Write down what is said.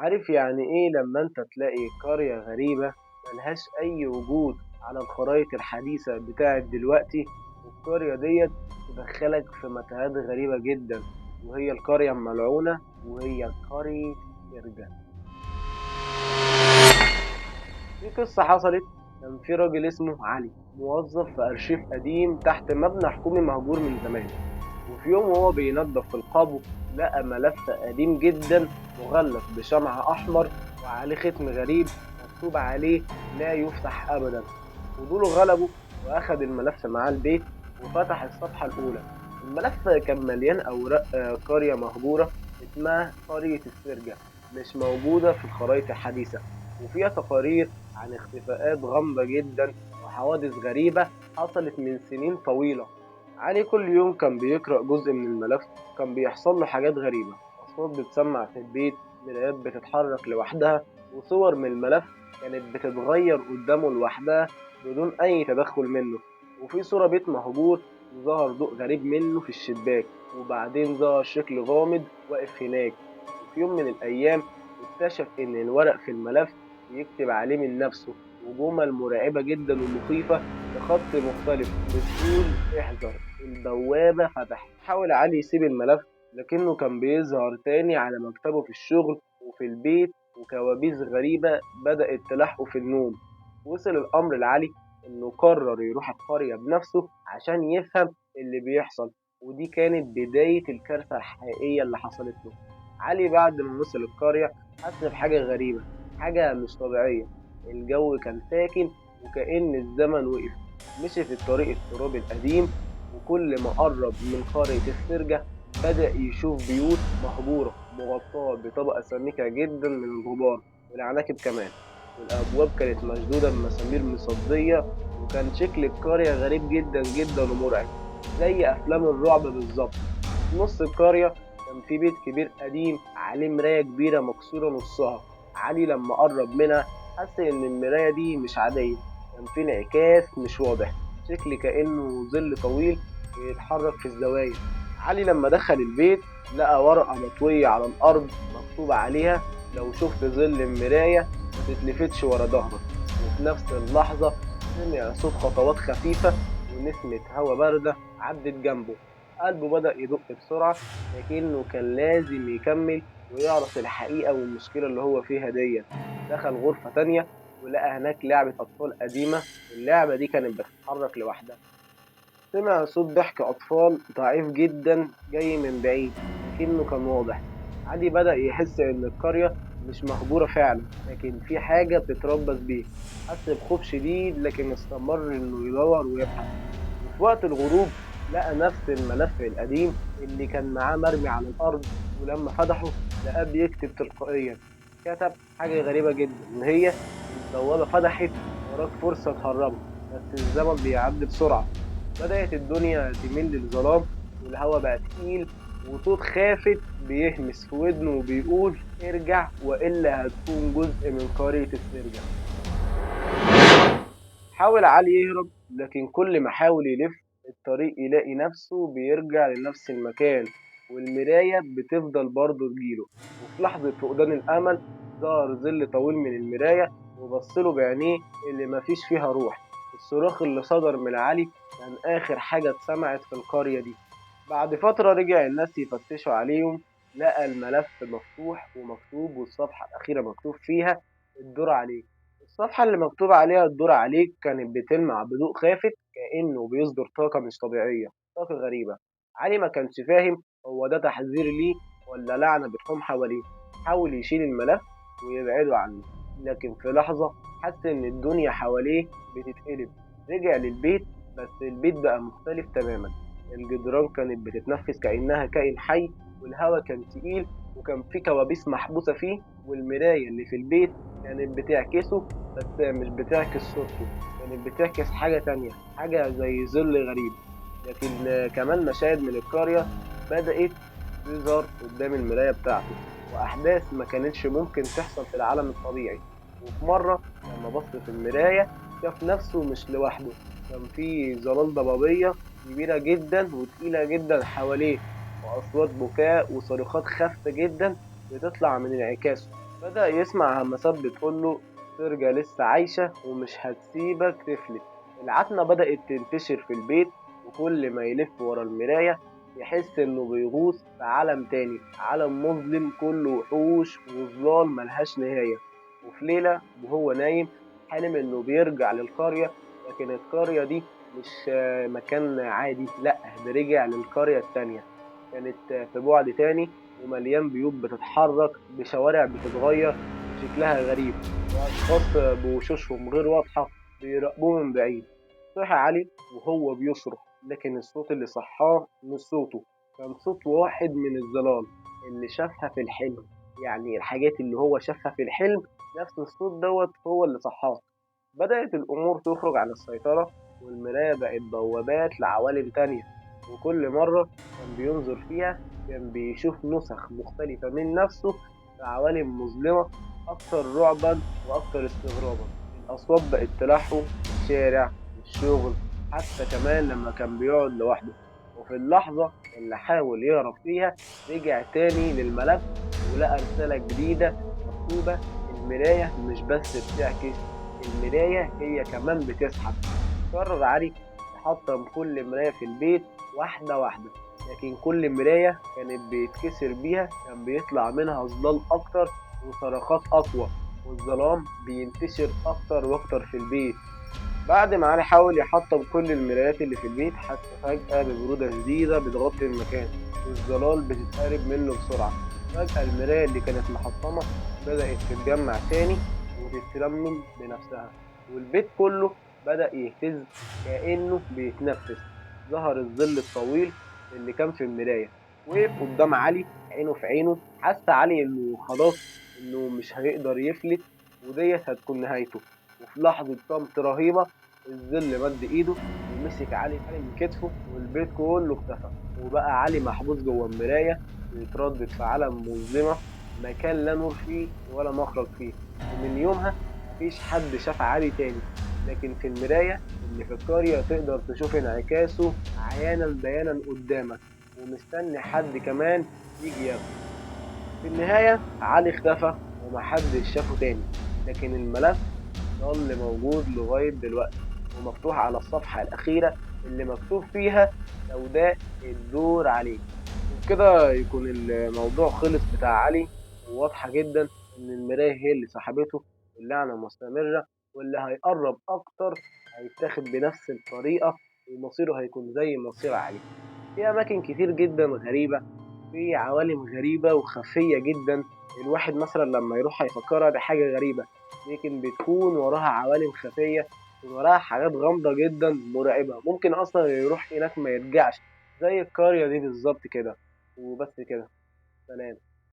عارف يعني إيه لما أنت تلاقي قرية غريبة ملهاش أي وجود على الخرايط الحديثة بتاعت دلوقتي، والقرية ديت تدخلك في متاهات غريبة جدا، وهي القرية الملعونة، وهي قرية إرجا. في قصة حصلت، كان في راجل اسمه علي، موظف في أرشيف قديم تحت مبنى حكومي مهجور من زمان. وفي يوم وهو بينظف في القبو لقى ملف قديم جدا مغلف بشمع أحمر وعليه ختم غريب مكتوب عليه لا يفتح أبدا. فضوله غلبه وأخد الملف معاه البيت وفتح الصفحة الأولى. الملف كان مليان أوراق قرية مهجورة اسمها قرية السرجة، مش موجودة في الخرائط الحديثة، وفيها تقارير عن اختفاءات غامضة جدا وحوادث غريبة حصلت من سنين طويلة. علي كل يوم كان بيقرأ جزء من الملف، كان بيحصل له حاجات غريبة، أصوات بتسمع في البيت، مرايات بتتحرك لوحدها، وصور من الملف كانت بتتغير قدامه لوحدها بدون أي تدخل منه. وفي صورة بيت مهجور ظهر ضوء غريب منه في الشباك، وبعدين ظهر شكل غامض واقف هناك. وفي يوم من الأيام اكتشف إن الورق في الملف بيكتب عليه من نفسه، وجمل مرعبة جدا ومخيفة بخط مختلف بتقول احذر البوابة فتحت. حاول علي يسيب الملف لكنه كان بيظهر تاني على مكتبه في الشغل وفي البيت، وكوابيس غريبة بدأت تلاحقه في النوم. وصل الأمر لعلي إنه قرر يروح القرية بنفسه عشان يفهم اللي بيحصل، ودي كانت بداية الكارثة الحقيقية اللي حصلت له. علي بعد ما وصل القرية حس بحاجة غريبة، حاجة مش طبيعية. الجو كان ساكن وكأن الزمن وقف. مشي في الطريق الترابي القديم، وكل ما قرب من قرية السرجة بدأ يشوف بيوت مهجورة مغطاة بطبقة سميكة جدا من الغبار والعناكب كمان، والأبواب كانت مشدودة بمسامير مصدية، وكان شكل القرية غريب جدا جدا ومرعب زي أفلام الرعب بالظبط. في نص القرية كان في بيت كبير قديم عليه مراية كبيرة مكسورة نصها. علي لما قرب منها حس إن المراية دي مش عادية، كان في انعكاس مش واضح، شكل كأنه ظل طويل بيتحرك في الزوايا. علي لما دخل البيت لقى ورقة مطوية على الأرض مكتوب عليها لو شفت ظل المراية ما تتلفتش ورا ظهرك. وفي نفس اللحظة سمع صوت خطوات خفيفة ونسمة هوا باردة عدت جنبه. قلبه بدأ يدق بسرعة، لكنه كان لازم يكمل ويعرف الحقيقة والمشكلة اللي هو فيها ديت. دخل غرفة تانية ولقى هناك لعبة أطفال قديمة، واللعبة دي كانت بتتحرك لوحدها. سمع صوت ضحك أطفال ضعيف جدا جاي من بعيد لكنه كان واضح. علي بدأ يحس إن القرية مش مهجورة فعلا، لكن في حاجة بتتربص بيه. حس بخوف شديد لكن استمر إنه يدور ويبحث. وفي وقت الغروب لقى نفس الملف القديم اللي كان معاه مرمي على الأرض، ولما فتحه لقاه بيكتب تلقائيا. كتب حاجة غريبة جدا، إن هي البوابة فتحت وراك فرصة تهربه، بس الزمن بيعدي بسرعة. بدأت الدنيا تميل للظلام والهواء بقى تقيل، وصوت خافت بيهمس في ودنه وبيقول ارجع وإلا هتكون جزء من قرية السرجة. حاول علي يهرب، لكن كل ما حاول يلف الطريق يلاقي نفسه بيرجع لنفس المكان، والمراية بتفضل برضه تجيله. وفي لحظة فقدان الأمل ظهر ظل طويل من المراية وبصله بعينيه اللي مفيش فيها روح. الصراخ اللي صدر من علي كان آخر حاجة اتسمعت في القرية دي. بعد فترة رجع الناس يفتشوا عليهم، لقى الملف مفتوح ومكتوب، والصفحة الأخيرة مكتوب فيها الدور عليك. الصفحة اللي مكتوب عليها الدور عليك كانت بتلمع بضوء خافت كأنه بيصدر طاقة مش طبيعية، طاقة غريبة. علي ما كانش فاهم هو ده تحذير ليه ولا لعنة بتحوم حواليه. حاول يشيل الملف ويبعده عنه، لكن في لحظة حس إن الدنيا حواليه بتتقلب. رجع للبيت، بس البيت بقى مختلف تماما. الجدران كانت بتتنفس كأنها كائن حي، والهواء كان تقيل، وكان في كوابيس محبوسة فيه، والمراية اللي في البيت كانت بتعكسه، بس مش بتعكس صورته، كانت بتعكس حاجة تانية، حاجة زي ظل غريب. لكن كمان مشاهد من القرية بدأت تظهر قدام المراية بتاعته، وأحداث ما كانتش ممكن تحصل في العالم الطبيعي. وفي مرة لما بص في المراية شاف نفسه مش لوحده، كان في ظلال ضبابية كبيرة جدا وتقيلة جدا حواليه، وأصوات بكاء وصرخات خافتة جدا بتطلع من انعكاسه. بدأ يسمع همسات بتقوله سرجة لسه عايشة ومش هتسيبك تفلت. العتمة بدأت تنتشر في البيت، وكل ما يلف ورا المراية يحس انه بيغوص في عالم تاني، عالم مظلم كله وحوش وظلال ملهاش نهاية. وفي ليلة وهو نايم حلم انه بيرجع للقرية، لكن القرية دي مش مكان عادي، لا ده رجع للقرية التانية، كانت في بعد تاني ومليان بيوت بتتحرك بشوارع بتتغير شكلها غريب، وأشخاص بوشوشهم غير واضحة بيراقبوه من بعيد. صحي علي وهو بيصرخ، لكن الصوت اللي صحاه مش صوته، كان صوت واحد من الظلال اللي شافها في الحلم. يعني الحاجات اللي هو شافها في الحلم نفس الصوت دوت هو اللي صحاه. بدأت الأمور تخرج عن السيطرة، والمراية بقت بوابات لعوالم تانية، وكل مرة كان بينظر فيها كان بيشوف نسخ مختلفة من نفسه في عوالم مظلمة أكثر رعبا وأكثر استغرابا. الأصوات بقت تلاحقه في الشارع، في الشغل، حتى كمان لما كان بيقعد لوحده. وفي اللحظة اللي حاول يهرب فيها رجع تاني للملف ولقى رسالة جديدة مكتوبة: المراية مش بس بتعكس، المراية هي كمان بتسحب. قرر علي يحطم كل مراية في البيت واحدة واحدة، لكن كل مراية كانت بيتكسر بيها كان بيطلع منها ظلال أكتر وصرخات أقوى، والظلام بينتشر أكتر وأكتر في البيت. بعد ما علي حاول يحطم كل المرايات اللي في البيت، حس فجأة ببرودة شديدة بتغطي المكان والظلال بتتقرب منه بسرعة. فجأة المراية اللي كانت محطمة بدأت تتجمع تاني وتترمم بنفسها، والبيت كله بدأ يهتز كأنه بيتنفس. ظهر الظل الطويل اللي كان في المراية، وقف قدام علي عينه في عينه. حس علي انه خلاص، انه مش هيقدر يفلت وديت هتكون نهايته. وفي لحظة صمت رهيبة الظل مد ايده ومسك علي من كتفه، والبيت كله اختفى، وبقى علي محبوس جوه المراية بيتردد في عالم مظلمة، مكان لا نور فيه ولا مخرج فيه. ومن يومها مفيش حد شاف علي تاني، لكن في المراية اللي في القرية تقدر تشوف انعكاسه عيانا بيانا قدامك، ومستني حد كمان يجي ياخده. في النهاية علي اختفى ومحدش شافه تاني، لكن الملف ظل موجود لغاية دلوقتي ومفتوح على الصفحة الأخيرة اللي مكتوب فيها سوداء الدور عليه. وبكده يكون الموضوع خلص بتاع علي، وواضحة جدا إن المراية هي اللي سحبته، واللعنة مستمرة، واللي هيقرب أكتر هيتاخد بنفس الطريقة ومصيره هيكون زي مصير علي. في أماكن كتير جدا غريبة، في عوالم غريبة وخفية جدا، الواحد مثلا لما يروح هيفكرها بحاجة غريبة، لكن بتكون وراها عوالم خفية وراها حاجات غامضة جدا مرعبة، ممكن أصلا يروح هناك ما يرجعش زي القرية دي بالظبط كده. وبس كده، سلام.